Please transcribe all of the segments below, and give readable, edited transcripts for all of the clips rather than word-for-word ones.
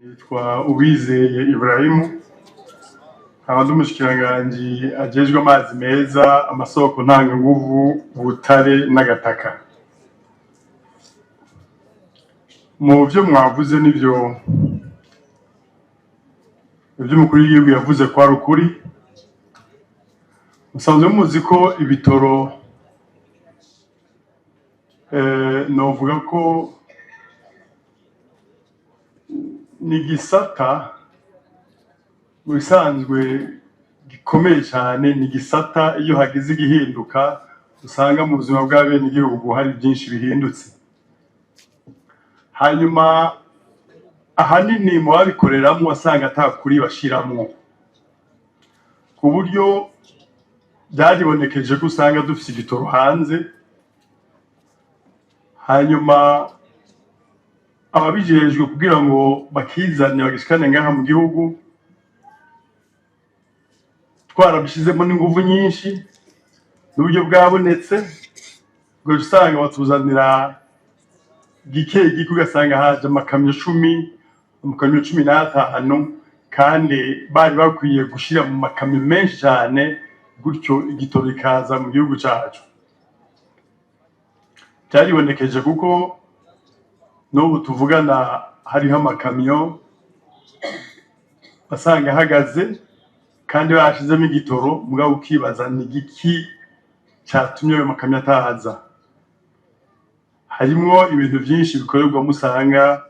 Nitwa Uwizeye Ibrahimu, nkaba ndi umushikiranganji ajejwe amazi meza, amasoko ntanganguvu, ubutare n'agataka. Mu vyo mwavuze nivyo ivyo umukuru w'igihugu yavuze ko ari ukuri. Musanzwe muzi ko ibitoro, novuga ko ni igisata mu bisanzwe gikomeye cyane, ni igisata iyo hagize igihinduka usanga mu buzima bw'abenegihugu hari byinshi bihindutse. Hanyuma ahanini mu babikoreramwo wasanga ata kuri bashiramwo, ku buryo byaribonekeje ko usanga dufise igitoro hanze, hanyuma ababijejwe kugira ngo bakizane bagishikane ngaha mu gihugu twarabishizemo n'inguvu nyinshi n'uburyo bwabonetse, ubwo usanga batuzanira gike gike, ugasanga haje amakamyo 10, amakamyo 15, kandi bari bakwiye gushira mu makamyo menshi cyane, gutyo igitoro ikaza mu gihugu cacu. Byaribonekeje kuko n'ubu tuvugana hariho amakamyo asanga ahagaze kandi bashizemo igitoro, mugabo ukibaza ni igiki catumye ayo makamyo ataza. Harimwo ibintu vyinshi bikorerwamo usanga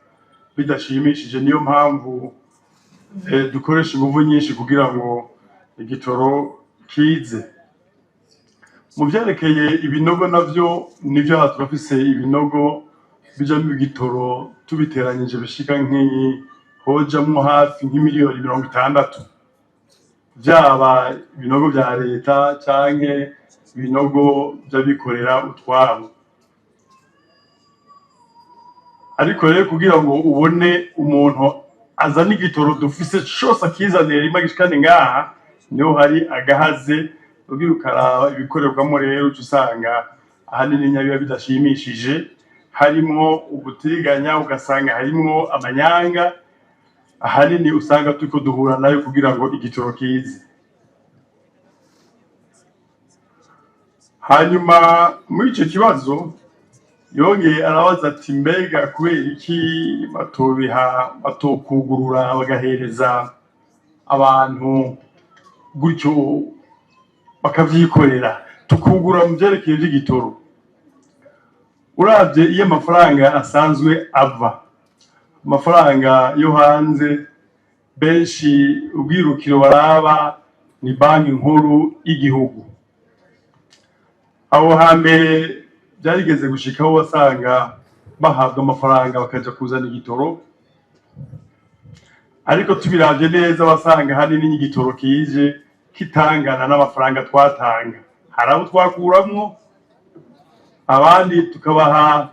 bidashimishije, niyo mpamvu dukoresha inguvu nyinshi kugira ngo igitoro kize. Mu vyerekeye ibinogo navyo nivyo, aha turafise ibinogo bijamwo igitoro, tubiteranyije bishika hojamwo hafi nk'imiliyoni 60, vyaba ibinogo vya leta canke ibinogo vy'abikorera utwabo. Ariko rero kugira ngo ubone umuntu azana igitoro dufise cose akizanira rimwe agishikane ngaha, niho hari agahaze. Ugira ukaraba ibikorerwamo rero, uca usanga ahanini biba bidashimishije, harimwo ubutiriganya, ugasanga harimwo amanyanga ahanini usanga turiko duhura nayo kugira ngo igitoro kize. Hanyuma muri ico kibazo yongeye arabaza ati mbega kubera iki batobiha, batokugurura bagahereza abantu gutyo bakavyikorera, tukugura mu vyerekeye vy'igitoro. Uravye iyo amafaranga asanzwe ava, amafaranga yo hanze, benshi ubwirukiro baraba ni Banki Nkuru y'igihugu. Aho hambere byarigeze gushikaho wasanga bahabwa amafaranga bakaja kuzana igitoro, ariko tubiravye neza wasanga hanini n'igitoro kije kitangana n'amafaranga twatanga. Hari abo twakuramwo, abandi tukabaha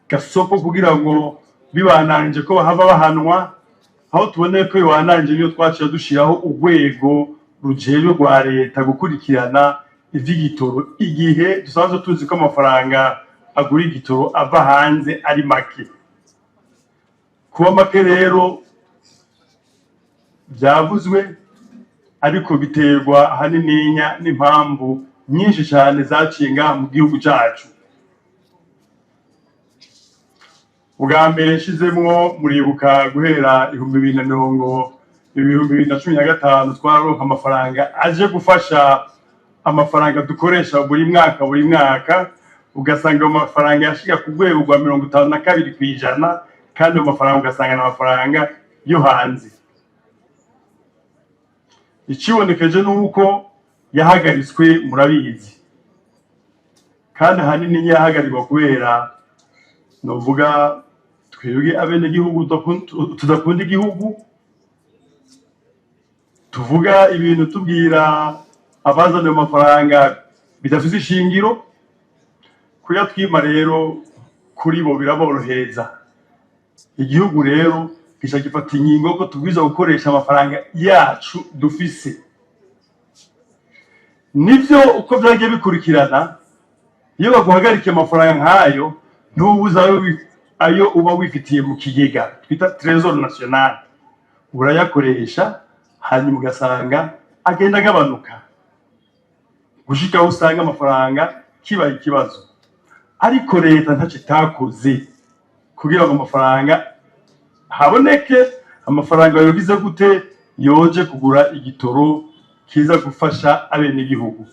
gasopo kugira ngo bibananije ko bahava bahanwa. Aho tuboneye ko bibananije niyo twaciye dushiraho urwego rujejwe rwa leta gukurikirana ivy'igitoro, igihe dusanzwe tuzi ko amafaranga agura igitoro ava hanze ari make. Kuba make rero byavuzwe, ariko biterwa ahanininya n'impamvu nyinshi cyane zaciye ngaha mu gihugu cacu. Ubwa mbere nshizemwo, muribuka guhera 2020, 2015, twararonka amafaranga aje gufasha amafaranga dukoresha buri mwaka buri mwaka, ugasanga ayo mafaranga yashiga ku rwego rwa 52%, kandi ayo mafaranga ugasanga ni amafaranga yo hanze. Icibonekeje ni uko yahagaritswe, murabizi, kandi ahanini yahagarikwa kubera novuga twebwe abenegihugu tudakunda igihugu, tuvuga ibintu tubwira abazana ayo mafaranga bidafise ishingiro. Kuyatwima rero kuri bo biraborohereza. Igihugu rero gica gifata ingingo ko tubwirizwa gukoresha amafaranga yacu dufise. Nivyo uko vyagiye bikurikirana, iyo baguhagarikiye amafaranga nk'ayo ntubuze ayo uba wifitiye mu kigega twita Trésor national. Urayakoresha, hanyuma ugasanga agenda agabanuka gushika aho usanga amafaranga kibaye ikibazo. Ariko leta ntacyo itakoze kugira ngo amafaranga haboneke. Amafaranga yogize gute? Yoje kugura igitoro kiza gufasha abenegihugu.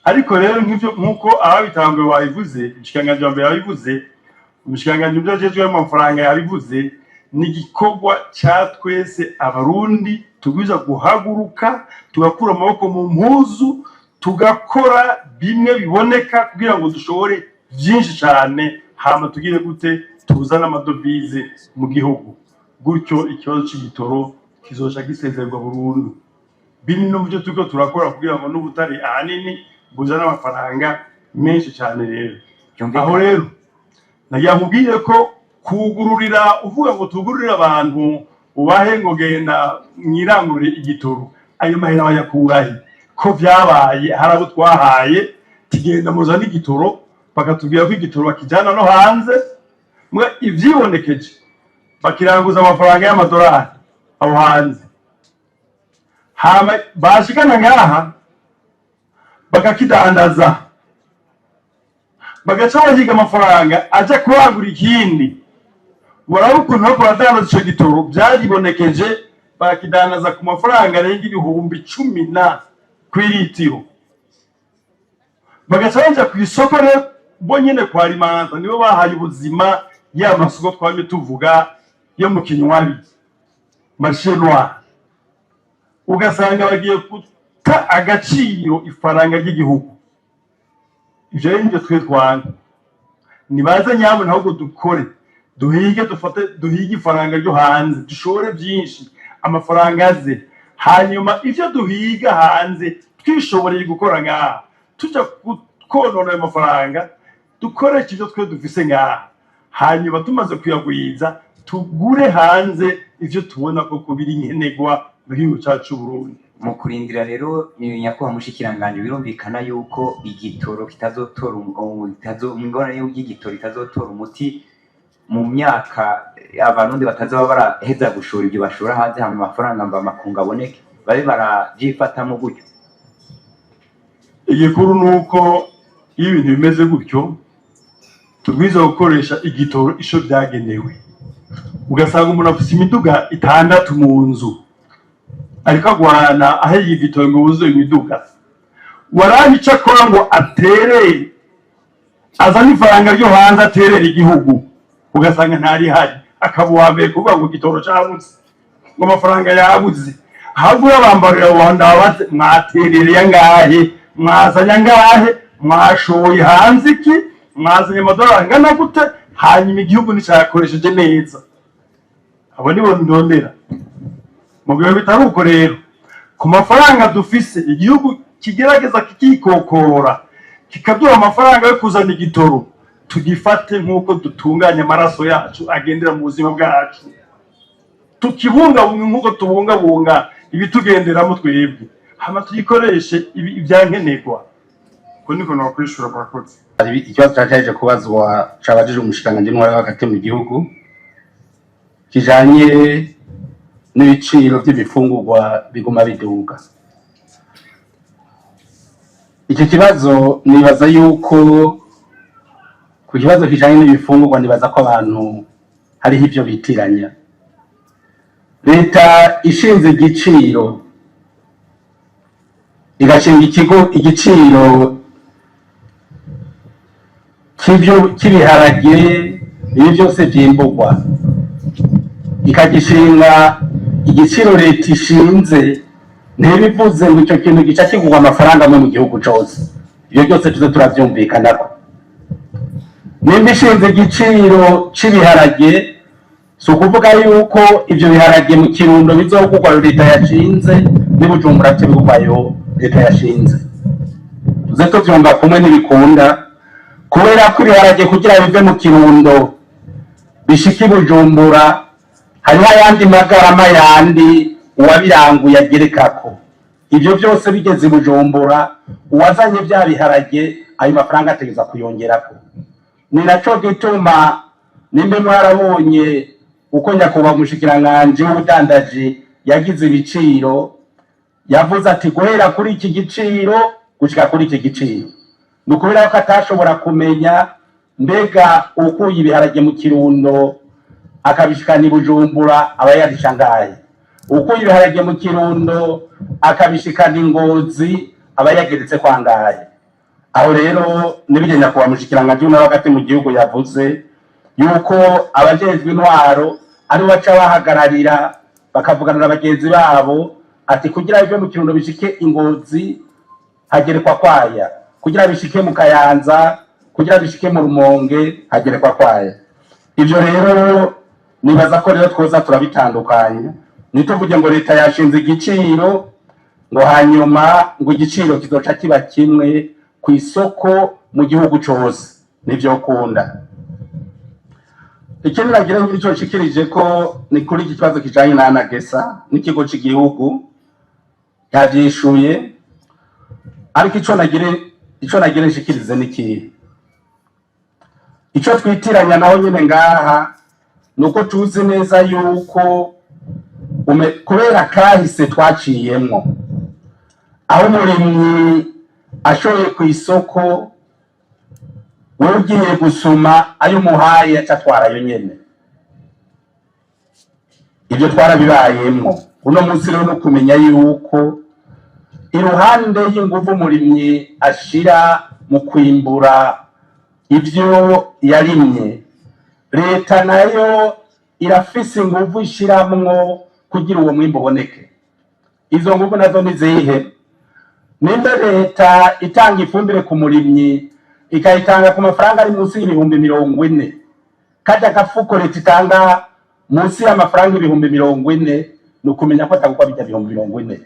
Ariko rero nk'ivyo, nk'uko ababitanguye babivuze, umushikiranganji wa mbere yabivuze, umushikiranganji mu vyo ajejwe amafaranga yabivuze, ni igikorwa ca twese Abarundi. Tubwirizwa guhaguruka, tugakura amaboko mu mpuzu, tugakora bimwe biboneka kugira ngo dushobore vyinshi cane, hama tugire gute? Tuzane amadovize mu gihugu. Gutyo ikibazo c'igitoro kizoca gisezererwa burundu. Bimwe mu byo turiko turakora kugira ngo n'ubutare ahanini buzane amafaranga menshi cyane. Rero aho rero nagira nkubwire ko kugururira, uvuga ngo tugururire abantu, ubahe ngo genda mwirangurire igitoro, ayo mahera bayakurahe? Ko vyabaye, hari abo twahaye tugenda muzane igitoro, bakatubwira ko igitoro bakijana no hanze. Mwe ivyibonekeje bakiranguza amafaranga y'amadolari aho hanze, hama bashikana ngaha bakakidandaza, bagaca bahiga amafaranga aja kurangura ikindi. Muraba ukuntu bariko baradandaza ico gitoro. Vyaribonekeje barakidandaza ku mafaranga arenga 10,000 na kw'iritiro, bagaca baja kw'isoko. Rero bo nyene kwa rimanza nibo bahaye ubuzima ya masoko twamye tuvuga yo mu kinywabi, marché noir. Ugasanga bagiye guta agaciro ifaranga ry'igihugu. Ivyo rero nivyo twe twanga. Nibaze nyabona, ahubwo dukore, duhige, dufate, duhige ifaranga ryo hanze, dushore byinshi, amafaranga aze. Hanyuma ivyo duhiga hanze twishoboreye gukora ngaha, tuja konona ayo mafaranga, dukoresha ivyo twe dufise ngaha. Hanyuma tumaze kuyagwiza, tugure hanze ivyo tubona koko biri nkenerwa mu gihugu cacu c'Uburundi. Mu kurindira rero, nyakubahwa mushikiranganji, birumvikana yuko igitoro kitazotora ingorane y'igitoro itazotora umuti mu myaka Abarundi batazoba baraheza gushora ibyo bashora hanze, hama amafaranga mva makungu aboneke, babe baravyifatamwo gutyo. Igikuru ni uko iyo ibintu bimeze gutyo, tubwirizwa gukoresha igitoro ico vyagenewe. Ugasanga umuntu afise imiduga itandatu mu nzu, ariko agwana ahiga igitoro ngo wuzuye imiduga. Warabe ico akora ngo aterere, azane ifaranga ryo hanze, aterere igihugu, ugasanga ntarihari, akaba uwa mbere kuvuga ngo igitoro cabuze, ngo amafaranga yabuze. Ahubwo urabambarira abo bantu, babaze: mwaterereye angahe? Mwazanye angahe? Mwashoye hanze iki? Mwazanye amadolari angana gute? Hanyuma igihugu nticayakoresheje neza. Abo nibo ndondera. Mu gihe bitari uko rero, ku mafaranga dufise, igihugu kigerageza kikikokora, kikaduha amafaranga yo kuzana igitoro, tugifate nk'uko dutunganya amaraso yacu agendera mu buzima bwacu, tukibungabunga nk'uko tubungabunga ibitugenderamo twebwe, hama tuyikoreshe ibyankenerwa. Uko niko nokwishura, murakoze. Hari ikibazo cyaje kubazwa, cabajije umushikiranganji w'intwaro yo hagati mu gihugu, kijanye n'ibiciro by'ibifungurwa biguma biduga. Iki kibazo, nibaza yuko ku kibazo kijanye n'ibifungurwa, nibaza ko abantu hariho ivyo bitiranya. Leta ishinze igiciro, igashinga ikigo igiciro cy'ivyo cy'ibiharage, ibi byose vyimburwa, ikagishinga igiciro, leta ishinze ntibivuze ngo icyo kintu gica kigurwa amafaranga amwe mu gihugu cose. Ibyo byose tuze turavyumvikanako. Nimba ishinze igiciro c'ibiharage, si ukuvuga yuko ivyo biharage mu Kirundo bizogurwa leta yashinze, n'i Bujumbura bigurwayo leta yashinze. Tuze tuvyumva kumwe. Ntibikunda, kubera ko ibiharage kugira bive mu Kirundo bishike i Bujumbura, hariho ayandi magarama yandi uwabiranguye agerekako. Ivyo byose bigeze i Bujumbura, uwazanye vya biharage ayo mafaranga ategereza kuyongerako. Ni naco gituma nimba mwarabonye Uko nyakubahwa umushikiranganji w'ubudandaji yagize ibiciro, yavuze ati guhera kuri iki giciro gushika kuri iki giciro, ni ukubera ko atashobora kumenya mbega ukuye ibiharage mu Kirundo akabishikana i Bujumbura aba yarisha ngahe, ukuye ibiharage mu Kirundo akabishikana i Ngozi aba yageretse kwa ngahe. Aho rero nibyo nyakubahwa mushikiranganji w'intara hagati mu gihugu yavuze yuko abajejwe intwaro ari baca bahagararira, bakavugana na bagenzi babo ati kugira bive mu Kirundo bishike i Ngozi hagerekwa kwaya, kugira bishike mu Kayanza, kugira bishike mu Rumonge hagerekwa kwaya. Ivyo rero nibaza ko rero twoza turabitandukanya, ntituvuge ngo leta yashinze igiciro ngo hanyuma ngo igiciro kizoca kiba kimwe ku isoko mu gihugu cose, nivyo kunda. Ikindi nagira ngo ico nshikirije ko ni kuri iki kibazo kijanye na ANAGESSA n'ikigo c'igihugu yavyishuye, ariko ico nagire nshikirize ni kihe ico twitiranya naho nyene ngaha, nuko tuzi neza yuko kubera kahise twaciyemwo, aho umurimyi ashoye ku isoko, wewe ugiye gusuma ayo umuhaye aca atwara ayo nyene. Ibyo twarabibayemwo. Uno munsi rero no kumenya yuko iruhande y'inguvu umurimyi ashira mu kwimbura ivyo yarimye, leta nayo irafise inguvu ishiramwo kugira uwo mwimbu uboneke. Izo nguvu nazo ni zihe? Nimba leta itanga ifumbire ku murimyi, ikayitanga ku mafaranga ari munsi y'ibihumbi 40, kajya gafuko leta itanga munsi y'amafaranga 40,000, ni ukumenya ko atagukwa bijya 40,000,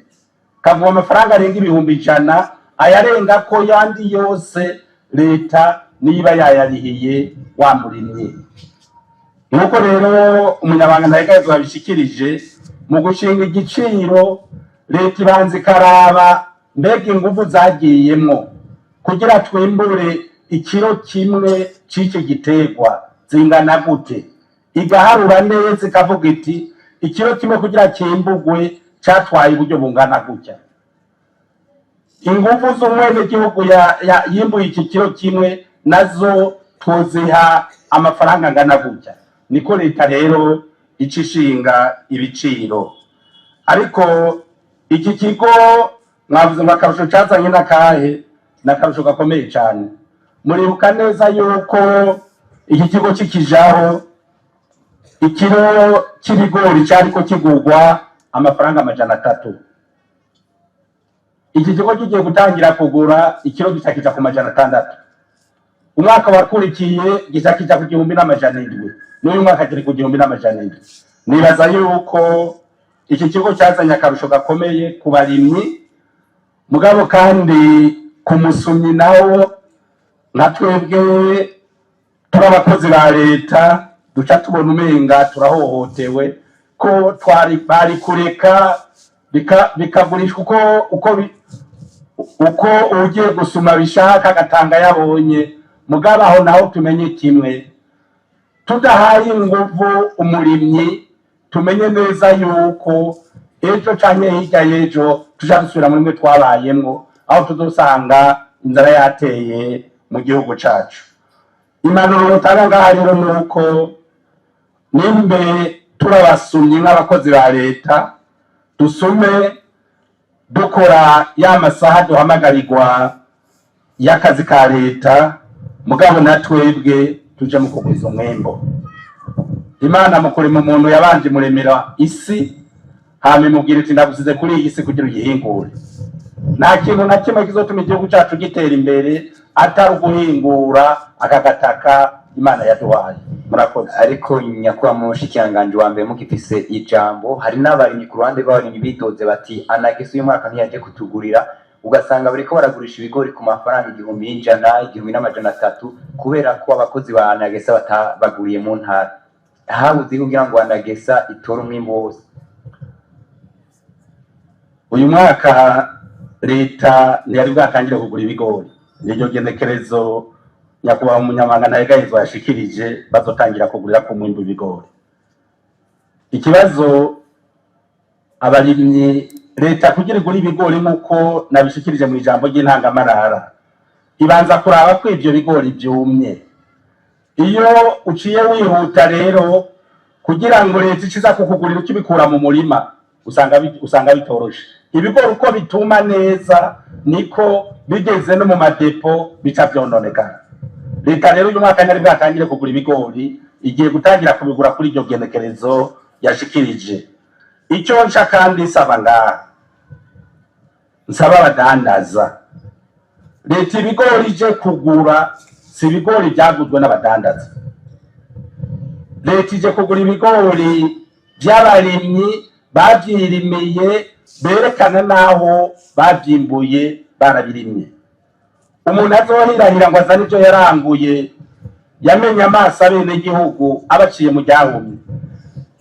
kavuga amafaranga arenga 100,000, ayarenga ko yandi yose leta niba yayarihiye wa murimyi. Nk'uko rero umunyabanga ntayegayezwa yabishikirije, mu gushinga igiciro leta ibanza ikaraba mbega inguvu zagiyemwo kugira twimbure ikiro kimwe c'iki giterwa zingana gute, igaharura neza ikavuga iti ikiro kimwe kugira kimbugwe catwaye uburyo bungana gutya, inguvu z'umwenegihugu yimbuye iki kiro kimwe nazo tuziha amafaranga angana gutya. Niko leta rero ica ishinga ibiciro. Ariko iki kigo mwavuze ngo akarusho cazanye n'akahe? Ni akarusho gakomeye cane. Muribuka neza yuko iki kigo kikijaho, ikiro c'ibigori cariko kigurwa amafaranga 300. Iki kigo kigiye gutangira kugura, ikiro gica kija ku 600. Umwaka wakurikiye gica kija ku 1700, n'uyu mwaka kiri ku 1700. Nibaza yuko iki kigo cyazanye akarusho gakomeye ku barimyi, mugabo kandi ku musumyi nawo, nka twebwe turi abakozi ba leta, duca tubona umenga turahohotewe, ko twari bari kureka bikagurishwa uko ugiye gusuma bishaka, agatanga yabonye. Mugabo aho naho tumenye kimwe: tudahaye inguvu umurimyi, tumenye neza yuko ejo canke hirya y'ejo tuja dusubira muri mwe twabayemwo, aho tuzosanga inzara yateye mu gihugu cacu. Impanuro rutanga ngaha rero ni uko nimbe turabasumyi nk'abakozi ba leta, dusume dukora ya masaha duhamagarirwa y'akazi ka leta, mugabo na twebwe tuje mu kugwiza umwimbo. Imana mu kurema umuntu yabanje muremera isi, hama imubwira iti ndagusize kuri iyi si kugira uyihingure. Nta kintu na kimwe kizotuma igihugu cacu gitera imbere atari uguhingura aka gataka Imana yaduhaye. Murakoze. Ariko nyakubahwa mushikiranganji wa mbere, mugifise ijambo, hari n'abarimyi, ku ruhande rw'abarimyi bidoze bati ANAGESSA uyu mwaka ntiyaje kutugurira, ugasanga bariko baragurisha ibigori ku mafaranga 1100, 1300, kubera ko abakozi ba ANAGESSA batabaguriye mu ntara. Habuze kugira ngo ANAGESSA itore umwimbu wose? Uyu mwaka leta ntiyari bwatangire kugura ibigori. Niryo genekerezo nyakubahwa umunyamabanga ntayegayezwa yashikirije bazotangira kugurira ku mwimbu ibigori. Ikibazo abarimyi, leta kugira igure ibigori, nk'uko nabishikirije mu ijambo ry'intangamarara, ibanza kuraba ko ivyo bigori vyumye. Iyo uciye wihuta rero kugira ngo leta iciza kukugurira ukibikura mu murima, usanga bitoroshe. Ibigori uko bituma neza niko bigeze no mu madepo bica vyononekara. Leta rero uyu mwaka ntari bwatangire kugura ibigori, igiye gutangira kubigura kuri iryo genekerezo yashikirije. Icyo nca kandi nsaba ngaha, nsaba abadandaza, leta ibigori ije kugura si ibigori byaguzwe n'abadandaza. Leta ije kugura ibigori by'abarimyi bavyirimiye, berekana n'aho bavyimbuye barabirimye. Umuntu azohirahira ngo azane ivyo yaranguye, yamenye amaso abenegihugu abaciye mu ryahumye,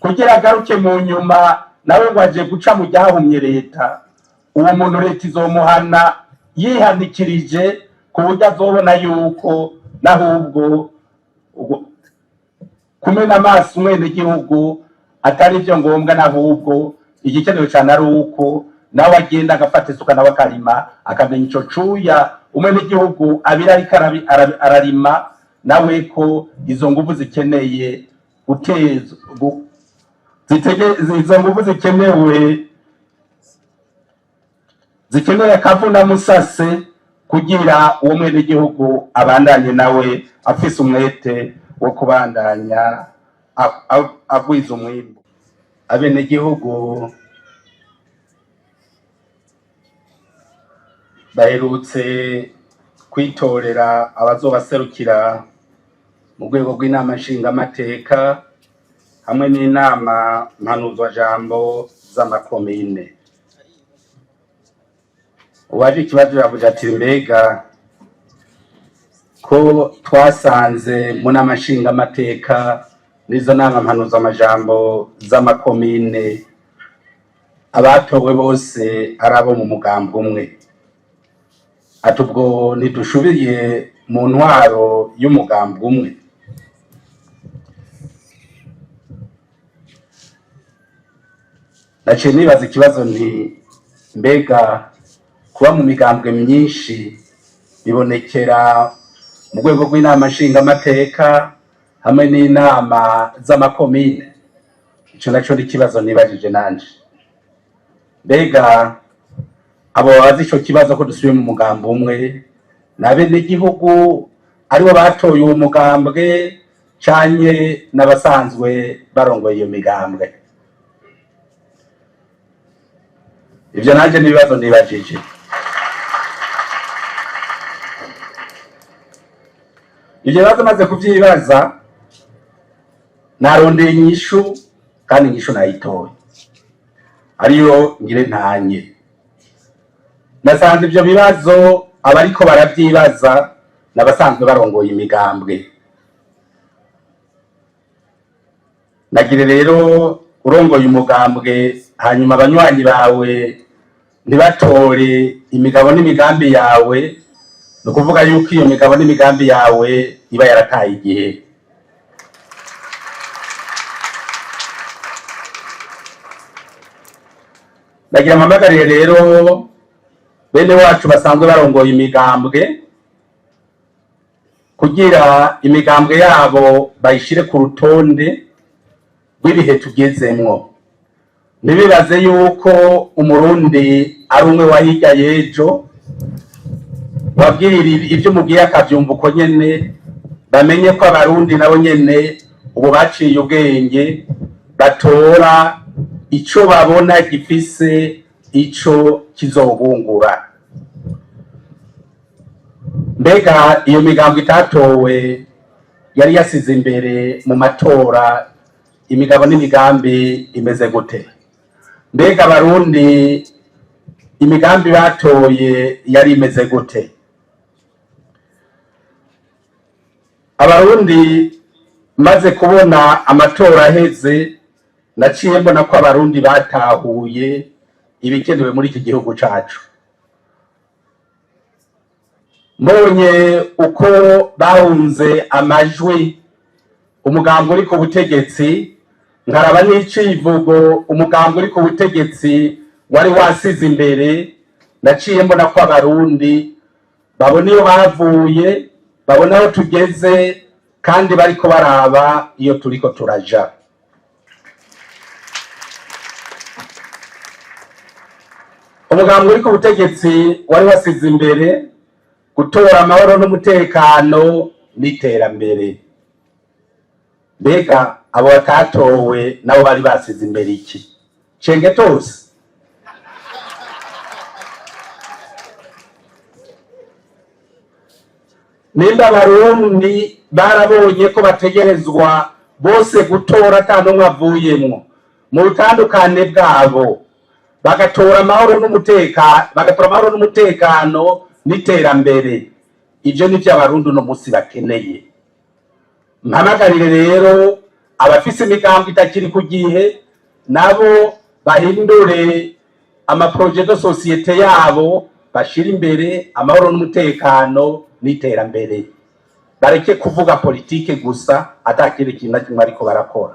kugira agaruke mu nyuma nawe ngo aje guca mu ryahumye leta, uwo muntu leta izomuhana yihanikirije, ku buryo azobona yuko n'ahubwo kumena amaso umwenegihugu atari byo ngombwa, n'ahubwo igikenewe cyane ari uko nawe agenda agafata isuka, nawe akarima, akamenya ico cuya umwenegihugu abira ariko ararima, nawe ko izo nguvu zikeneye guteza izo nguvu zikenewe, zikeneye akavuna musase, kugira uwo mwenegihugu abandanye nawe afise umwete wo kubandanya agwiza umwimbu. Abenegihugu baherutse kwitorera abazobaserukira mu rwego rw'inama nshingamateka hamwe n'inama mpanuzwajambo z'amakomine. Uwaje ikibazo yavuze ati: "Mbega ko twasanze mu nama nshingamateka n'izo nama mpanuzamajambo z'amakomine abatowe bose ari abo mu mugambi umwe?" Ati: "Ubwo ntidushubiye mu ntwaro y'umugambi umwe?" Naciye nibaza ikibazo nti: mbega kuba mu migambwe myinshi bibonekera mu rwego rw'inama nshingamateka hamwe n'inama z'amakomine? Ico naco ni ikibazo nibajije nanje. Mbega abo babaza ico kibazo ko dusubiye mu mugambi umwe, n'abenegihugu aribo batoye uwo mugambwe, canke n'abasanzwe barongoye iyo migambwe? Ivyo nanje n'ibibazo nibajije. Ivyo bibazo maze kuvyibaza, narondeye inyishu, kandi inyishu nayitoye ariyo ngire ntanye. Nasanze ivyo bibazo abariko baravyibaza n'abasanzwe barongoye imigambwe. Nagire rero, urongoye umugambwe hanyuma abanywanyi bawe ntibatore imigabo n'imigambi yawe, ni ukuvuga yuko iyo migabo n'imigambi yawe iba yarataye igihe. Ndagira mpamagarire rero bene wacu basanzwe barongoye imigambwe kugira imigambwe yabo bayishire ku rutonde rw'ibihe tugezemwo. Ntibibaze yuko umurundi ari umwe wa hirya y'ejo, wabwira ibyo umubwiye akavyumva uko nyene. Bamenye ko abarundi nabo nyene ubu baciye ubwenge, batora ico babona gifise ico kizobungura. Mbega iyo migambo itatowe yari yasize imbere mu matora imigabo n'imigambi imeze gute? Mbega abarundi imigambi batoye yari imeze gute? Abarundi, maze kubona amatora aheze, naciye mbona ko abarundi batahuye ibikenewe muri iki gihugu cacu. Mbonye uko bahunze amajwi umugambi uri ku butegetsi, Nkaraba n'icivugo umugambwe uri ku butegetsi wari wasize imbere, naciye mbona ko Abarundi babona iyo bavuye, babona aho tugeze, kandi bariko baraba iyo turiko turaja. Umugambwe uri ku butegetsi wari wasize imbere gutora amahoro n'umutekano n'iterambere. Mbega abo batatowe nabo bari basize imbere iki? Cenge tose. Nimba Abarundi barabonye ko bategerezwa bose gutora ata n'umwe avuyemwo mu butandukane bwabo, bagatora amahoro n'umutekano, bagatora amahoro n'umutekano n'iterambere, ivyo nivyo Abarundi uno munsi bakeneye. Mpamagarire rero abafise imigambi itakiri ku gihe nabo bahindure amaproje de societe yabo, bashire imbere amahoro n'umutekano n'iterambere, bareke kuvuga politike gusa atakindi kintu na kimwe ariko barakora.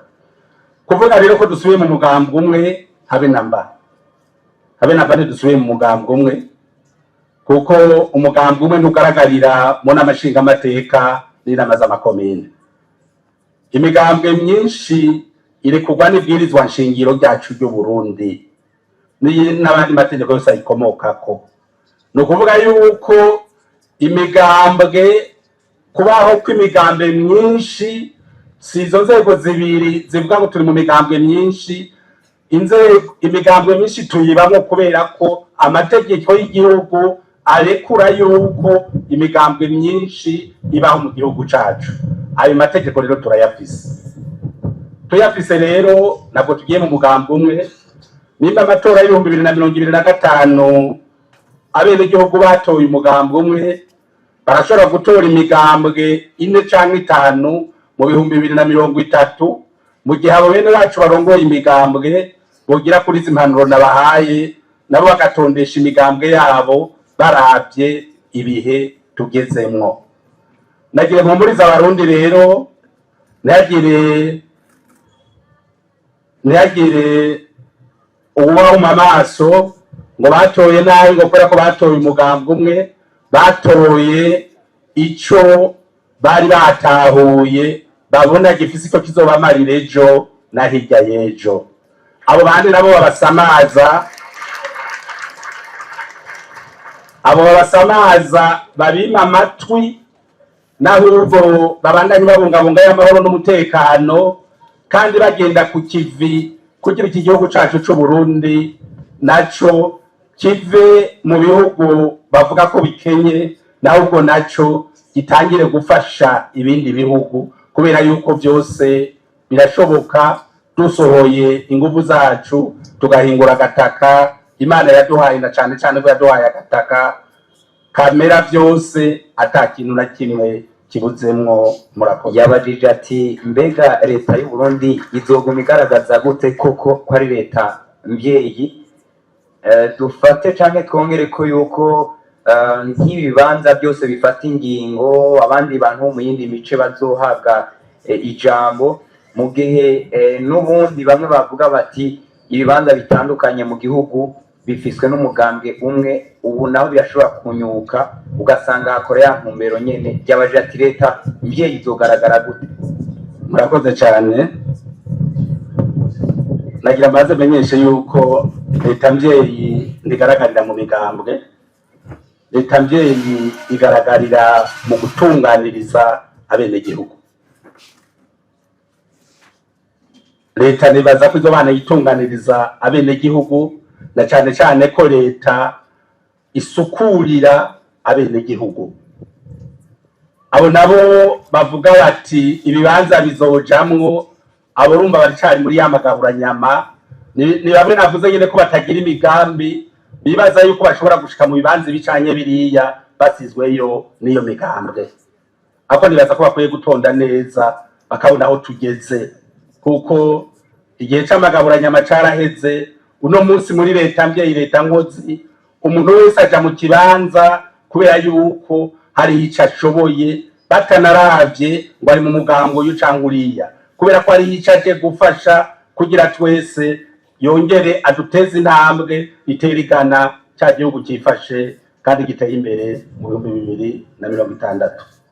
Kuvuga rero ko dusubiye mu mugambi umwe, habe namba, habe namba, ntidusubiye mu mugambi umwe, kuko umugambi umwe ntugaragarira mu nama nshingamateka n'inama z'amakomine. Imigambwe myinshi irekurwa n'ibwirizwa nshingiro ryacu ry'u Burundi n'abandi mategeko yose ayikomokako. Ni ukuvuga yuko imigambwe, kubaho kw'imigambwe myinshi, si izo nzego zibiri zivuga ngo turi mu migambwe myinshi. Inzego, imigambwe myinshi tuyibamwo kubera ko amategeko y'igihugu arekura yuko imigambwe myinshi ibaho mu gihugu cacu. Ayo mategeko rero turayafise, tuyafise rero ntabwo tugiye mu mugambi umwe. Nimba amatora y'2025 abenegihugu batoye umugambi umwe, barashobora gutora imigambwe ine canke itanu mu 2030, mu gihe abo bene bacu barongoye imigambwe bogira kuri izi mpanuro nabahaye, nabo bagatondesha imigambwe yabo baravye ibihe tugezemwo. Nagira mpumurize Abarundi rero, ntihagire uwubahuma amaso ngo batoye nabi ngo kubera ko batoye umugambi umwe. Batoye ico bari batahuye, babona gifise iko kizobamarira ejo na hirya y'ejo. Abo bandi nabo babasamaza, abo babasamaza babima amatwi, n'ahubwo babandanye babungabunga y'amahoro n'umutekano, kandi bagenda ku kivi kugira iki gihugu cacu c'u Burundi naco kive mu bihugu bavuga ko bikenye, nahubwo naco gitangire gufasha ibindi bihugu, kubera yuko byose birashoboka dusohoye inguvu zacu tugahingura agataka Imana yaduhaye, na cane cane ko yaduhaye agataka kamera byose ata kintu na kimwe kibuzemwo. Murakoze. Yabajije ati: mbega leta y'u Burundi izoguma igaragaza gute koko ko ari leta mvyeyi? Dufate canke twongere ko yuko nk'ibibanza byose bifata ingingo, abandi bantu bo mu yindi mice bazohabwa ijambo, mu gihe n'ubundi bamwe bavuga bati ibibanza bitandukanye mu gihugu bifiswe n'umugambwe umwe, ubu naho birashobora kunyuka ugasanga hakora ya ntumbero nyene. Yabaje ati: leta mvyeyi izogaragara gute? Murakoze cyane. Nagira maze menyeshe yuko leta mvyeyi ntigaragarira mu migambwe. Leta mvyeyi igaragarira mu gutunganiriza abenegihugu. Leta nibaza ko izobana yitunganiriza abenegihugu, na cane cane ko leta isukurira abenegihugu. Abo nabo bavuga bati ibibanza bizojamwo, abo urumva baracari muri ya magaburanyama. Ni bamwe navuze nyene ko batagira imigambi, bibaza yuko bashobora gushika mu bibanza ibi canke biriya basizweyo n'iyo migambwe. Ariko nibaza ko bakwiye gutonda neza bakabona aho tugeze, kuko igihe c'amagaburanyama caraheze. Uno munsi muri leta mvyeyi, leta nkozi, umuntu wese aja mu kibanza kubera yuko hari ico ashoboye, batanaravye ngo ari mu mugambo uyu canke uriya, kubera ko hari ico aje gufasha. Kugira twese yongere aduteze intambwe itera igana cya gihugu cyifashe kandi giteye imbere mu 2060.